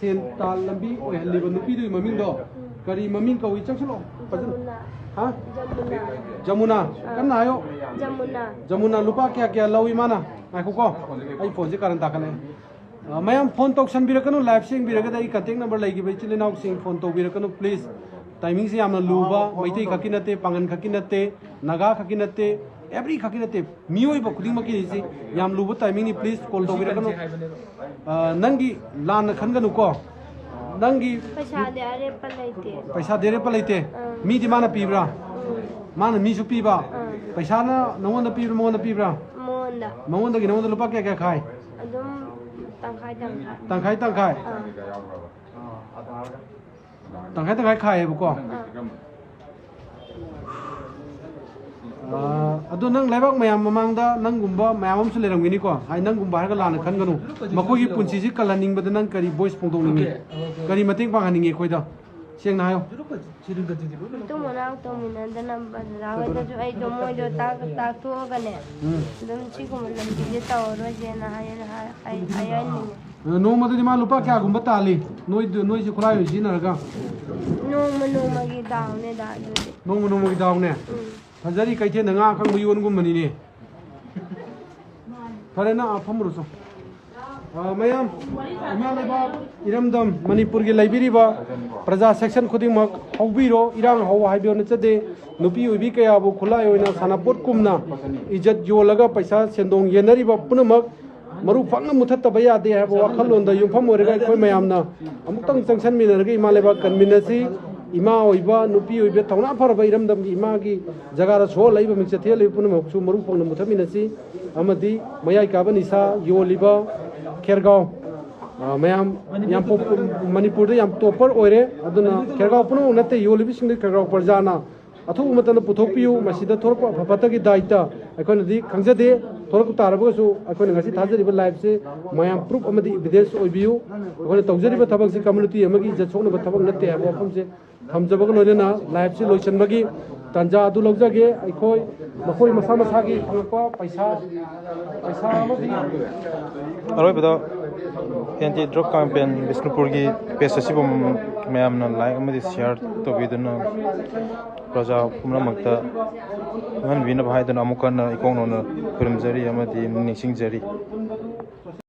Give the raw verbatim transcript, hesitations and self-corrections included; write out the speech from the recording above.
ꯁꯦꯟ ꯇꯥꯟ ꯂꯝꯕꯤ ꯑꯣꯏꯍꯜꯂꯤꯕ ꯅꯨꯄꯤꯗꯨꯒꯤ ꯃꯃꯤꯡꯗꯣ ꯀꯔꯤ ꯃꯃꯤꯡ ꯀꯧꯏ? ꯆꯪꯁꯤꯜꯂꯣ ꯐꯖꯅ꯫ ꯖꯃꯨꯅꯥ꯫ ꯍꯥ? ꯖꯃꯨꯅꯥ꯫ ꯖꯃꯨꯅꯥ꯫ ꯀꯟꯅ ꯍꯥꯏꯌꯣ꯫ ꯖꯃꯨꯅꯥ꯫ ꯖꯃꯨꯅꯥ, ꯂꯨꯄꯥ ꯀꯌꯥ ꯀꯌꯥ ꯂꯧꯏ ꯃꯥꯅ? ꯉꯥꯏꯈꯣꯀꯣ, ꯑꯩ ꯐꯣꯟꯁꯦ ꯀꯔꯟ ꯇꯥꯈꯠꯂꯛꯑꯦ꯫ ꯑ, ꯃꯌꯥꯝ ꯐꯣꯟ ꯇꯧꯁꯟꯕꯤꯔꯛꯀꯅꯨ, ꯂꯥꯏꯚꯁꯦ ꯌꯦꯡꯕꯤꯔꯒꯗꯤ ꯑꯩ ꯀꯟꯇꯦꯛ ꯅꯝꯕꯔ ꯂꯩꯈꯤꯕ ꯏꯆꯤꯜ ꯏꯅꯥꯎꯁꯤꯡ ꯐꯣꯟ ꯇꯧꯕꯤꯔꯛꯀꯅꯨ ꯄ꯭ꯂꯤꯖ꯫ ꯇꯥꯏꯃꯤꯡꯁꯦ ꯌꯥꯝꯅ ꯂꯨꯕ, ꯃꯩꯇꯩ ꯈꯛꯀꯤ ꯅꯠꯇꯦ, ꯄꯥꯡꯒꯟ ꯈꯛꯀꯤ ꯅꯠꯇꯦ, ꯅꯥꯒꯥ ꯈꯛꯀꯤ ꯅꯠꯇꯦ, ꯑꯦꯕ꯭ꯔꯤ ꯈꯛꯀꯤ ꯅꯠꯇꯦ, ꯃꯤꯑꯣꯏꯕ ꯈꯨꯗꯤꯡꯃꯛꯀꯤꯅꯤ ꯁꯤ꯫ ꯌꯥꯝ ꯂꯨꯕ ꯇꯥꯏꯃꯤꯡꯅꯤ, ꯄ꯭ꯂꯤꯖ ꯀꯣꯜ ꯇꯧꯕꯤꯔꯛꯀꯅꯨ꯫ ꯑ, ꯅꯪꯒꯤ ꯂꯥꯟꯅ ꯈꯟꯒꯅꯨꯀꯣ, ꯅꯪꯒꯤ ꯄꯩꯁꯥꯗꯤ ꯑꯔꯦꯞꯄ ꯂꯩꯇꯦ꯫ ꯄꯩꯁꯥꯗꯤ ꯑꯔꯦꯞꯄ ꯂꯩꯇꯦ꯫ ꯑꯥ꯫ ꯃꯤꯗꯤ ꯃꯥꯅ ꯄꯤꯕ꯭ꯔꯥ? ꯎꯝ꯫ ꯃꯥꯅ ꯃꯤꯁꯨ ꯄꯤꯕ? ꯄꯩꯁꯥꯅ ꯅꯉꯣꯟꯗ ꯄꯤꯕ꯭ꯔꯥ, ꯃꯉꯣꯟꯗ ꯄꯤꯕ꯭ꯔꯥ? ꯃꯉꯣꯟꯗ꯫ ꯃꯉꯣꯟꯗꯒꯤ ꯅꯉꯣꯟꯗ ꯂꯨꯄꯥ ꯀꯌꯥ ꯀꯌꯥ ꯈꯥꯏ? ꯑꯗꯨꯝ ꯇꯪꯈꯥꯏ ꯇꯪꯈꯥꯏ꯫ ꯇꯪꯈꯥꯏ ꯇꯪꯈꯥꯏ? ꯑꯥ꯫ ꯇꯪꯈꯥꯏ ꯇꯪꯈꯥꯏ ꯈꯥꯏꯌꯦꯕꯀꯣ꯫ ꯑꯥ꯫ ꯑꯥ, ꯑꯗꯣ ꯅꯪ ꯂꯩꯕꯥꯛ ꯃꯌꯥꯝ ꯃꯃꯥꯡꯗ ꯅꯪꯒꯨꯝꯕ ꯃꯌꯥꯝ ꯑꯃꯁꯨ ꯂꯩꯔꯝꯒꯅꯤꯀꯣ꯫ ꯍꯥꯏ, ꯅꯪꯒꯨꯝꯕ ꯍꯥꯏꯔꯒ ꯂꯥꯟꯅ ꯈꯟꯒꯅꯨ꯫ ꯃꯈꯣꯏꯒꯤ ꯄꯨꯟꯁꯤꯁꯤ ꯀꯜꯍꯟꯅꯤꯡꯕꯗ ꯅꯪ ꯀꯔꯤ ꯚꯣꯏꯁ ꯐꯣꯡꯗꯣꯛꯅꯤꯡꯉꯤ? ꯀꯔꯤ ꯃꯇꯦꯡ ꯄꯥꯡꯍꯟꯅꯤꯡꯉꯤ ꯑꯩꯈꯣꯏꯗ? ꯁꯦꯡꯅ ꯍꯥꯏꯌꯣ꯫ ꯃꯇꯨꯡ ꯃꯅꯥꯎ ꯇꯧꯃꯤꯟꯅꯗꯅꯕ ꯗꯗꯥ ꯍꯣꯏꯗꯁꯨ ꯑꯩꯗꯣ ꯃꯣꯏꯗꯣ ꯇꯥꯛ-, ꯇꯥꯛꯊꯣꯛꯑꯒꯅꯦ꯫ ꯎꯝ꯫ ꯑꯗꯨꯝ ꯁꯤꯒꯨꯝꯕ ꯂꯝꯕꯤꯁꯦ ꯇꯧꯔꯔꯣꯏꯁꯦꯅ ꯍꯥꯏ-, ꯍꯥꯏ-, ꯍꯥꯏ-, ꯍꯥꯏꯍꯟꯅꯤꯡꯉꯦ꯫ ꯅꯣꯡꯃꯗꯗꯤ ꯃꯥ ꯂꯨꯄꯥ ꯀꯌꯥꯒꯨꯝꯕ ꯇꯥꯜꯂꯤ? ꯅꯣꯏꯗ-, ꯅꯣꯏꯁꯦ ꯈꯨꯠꯂꯥꯏ ꯑꯣꯏꯅ ꯁꯤꯖꯤꯟꯅꯔꯒ? ꯅꯣꯡꯃ ꯅꯣꯡꯃꯒꯤ ꯗꯥꯎꯅꯦꯗ ꯑꯗꯨꯗꯤ꯫ ꯅꯣꯡꯃ ꯅꯣꯡꯃꯒꯤ ꯗꯥꯎꯅꯦ? ꯎꯝ꯫ ꯐꯖꯔꯤ, ꯀꯩꯊꯦꯜꯗ ꯉꯥ ꯑꯀꯪꯕ ꯌꯣꯟꯒꯨꯝꯕꯅꯤꯅꯦ꯫ ꯐꯔꯦ, ꯅꯪ ꯑꯥ ꯐꯝꯃꯨꯔꯣ ꯆꯣ꯫ ꯑꯥ, ꯃꯌꯥꯝ, ꯏꯃꯥ ꯂꯩꯕꯥꯛ, ꯏꯔꯝꯗꯝ ꯃꯅꯤꯄꯨꯔꯒꯤ ꯂꯩꯕꯤꯔꯤꯕ ꯄ꯭ꯔꯖꯥ ꯁꯦꯛꯁꯟ ꯈꯨꯗꯤꯡꯃꯛ ꯍꯧꯕꯤꯔꯣ, ꯏꯔꯥꯡ ꯍꯧꯕ ꯍꯥꯏꯕꯤꯌꯣ ꯅꯠꯆꯗꯦ꯫ ꯅꯨꯄꯤ ꯑꯣꯏꯕꯤ ꯀꯌꯥꯕꯨ ꯈꯨꯠꯂꯥꯏ ꯑꯣꯏꯅ ꯁꯥꯟꯅꯄꯣꯠ ꯀꯨꯝꯅ ꯏꯖꯠ ꯌꯣꯜꯂꯒ ꯄꯩꯁꯥ ꯁꯦꯟꯗꯣꯡ ꯌꯦꯟꯅꯔꯤꯕ ꯄꯨꯝꯅꯃꯛ ꯃꯔꯨ ꯐꯪꯅ ꯃꯨꯊꯠꯇꯕ ꯌꯥꯗꯦ ꯍꯥꯏꯕ ꯋꯥꯈꯜꯂꯣꯟꯗ ꯌꯨꯝꯐꯝ ꯑꯣꯏꯔꯒ ꯑꯩꯈꯣꯏ ꯃꯌꯥꯝꯅ ꯑꯃꯨꯛꯇꯪ ꯆꯪꯁꯟꯃꯤꯟꯅꯔꯒ ꯏꯃꯥ ꯂꯩꯕꯥꯛ ꯀꯟꯃꯤꯟꯅꯁꯤ꯫ ꯏꯃꯥ ꯑꯣꯏꯕ, ꯅꯨꯄꯤ ꯑꯣꯏꯕ, ꯊꯧꯅꯥ ꯐꯔꯕ ꯏꯔꯝꯗꯝꯒꯤ ꯏꯃꯥꯒꯤ ꯖꯒꯥꯗ ꯁꯣꯛꯍꯜꯂꯛꯏꯕ, ꯃꯤꯡꯆꯠ ꯊꯤꯍꯜꯂꯛꯏꯕ ꯄꯨꯝꯅꯃꯛꯁꯨ ꯃꯔꯨ ꯐꯪꯅ ꯃꯨꯊꯠꯃꯤꯟꯅꯁꯤ꯫ ꯑꯃꯗꯤ ꯃꯌꯥꯏ ꯀꯥꯕ ꯅꯤꯁꯥ ꯌꯣꯜꯂꯤꯕ ꯈꯦꯔꯒꯥꯎ, ꯑ, ꯃꯌꯥꯝ ꯌꯥꯝ ꯄꯣꯞ-, ꯃꯅꯤꯄꯨꯔꯗ ꯌꯥꯝ ꯇꯣꯞꯄꯔ ꯑꯣꯏꯔꯦ꯫ ꯑꯗꯨꯅ ꯈꯦꯔꯒꯥꯎ ꯄꯨꯝꯅꯃꯛ ꯅꯠꯇꯦ, ꯌꯣꯜꯂꯤꯕꯁꯤꯡꯗꯨ ꯈꯦꯔꯒꯥꯎ ꯄ꯭ꯔꯖꯥꯅ ꯑꯊꯨꯕ ꯃꯇꯝꯗ ꯄꯨꯊꯣꯛꯄꯤꯌꯨ꯫ ꯃꯁꯤꯗ ꯊꯣꯔꯛꯄ ꯑꯐ ꯐꯠꯇꯒꯤ ꯗꯥꯏꯇ ꯑꯩꯈꯣꯏꯅꯗꯤ ꯈꯪꯖꯗꯦ꯫ ꯊꯣꯔꯛꯄ ꯇꯥꯔꯕꯒꯁꯨ ꯑꯩꯈꯣꯏꯅ ꯉꯁꯤ ꯊꯥꯖꯔꯤꯕ ꯂꯥꯏꯐꯁꯦ ꯃꯌꯥꯝ ꯄ꯭ꯔꯨꯐ ꯑꯃꯗꯤ ꯏꯚꯤꯗꯦꯟꯁ ꯑꯣꯏꯕꯤꯌꯨ꯫ ꯑꯩꯈꯣꯏꯅ ꯇꯧꯖꯔꯤꯕ ꯊꯕꯛꯁꯤ ꯀꯝꯃ꯭ꯌꯨꯅꯤꯇꯤ ꯑꯃꯒꯤ ꯏꯖꯠ ꯁꯣꯛꯅꯕ ꯊꯕꯛ ꯅꯠꯇꯦ ꯍꯥꯏꯕ ꯋꯥꯐꯝꯁꯦ ꯊꯝꯖꯕꯒ ꯂꯣꯏꯅꯅ ꯂꯥꯏꯐꯁꯤ ꯂꯣꯏꯁꯤꯟꯕꯒꯤ ꯇꯥꯟꯖꯥ ꯑꯗꯨ ꯂꯧꯖꯒꯦ꯫ ꯑꯩꯈꯣꯏ ꯃꯈꯣꯏ ꯃꯁꯥ ꯃꯁꯥꯒꯤ ꯐꯪꯂꯛꯄ ꯄꯩꯁꯥ ꯄꯩꯁꯥ ꯑꯃꯗꯤ ꯑꯔꯣꯏꯕꯗ ꯑꯦꯟꯇꯤ ꯗ꯭ꯔꯒ ꯀꯦꯝꯄꯦꯟ ꯕꯤꯁꯅꯨꯄꯨꯔꯒꯤ ꯄꯦꯖ ꯑꯁꯤꯕꯨ ꯃꯌꯥꯝꯅ ꯂꯥꯏꯛ ꯑꯃꯗꯤ ꯁꯤꯌꯥꯔ ꯇꯧꯕꯤꯗꯨꯅ ꯄ꯭ꯔꯖꯥ ꯄꯨꯝꯅꯃꯛꯇ ꯈꯪꯍꯟꯕꯤꯅꯕ ꯍꯥꯏꯗꯨꯅ ꯑꯃꯨꯛ ꯍꯟꯅ ꯏꯀꯣꯛ ꯅꯧꯅ ꯈꯨꯔꯨꯝꯖꯔꯤ ꯑꯃꯗꯤ ꯅꯤꯡꯁꯤꯡꯖꯔꯤ꯫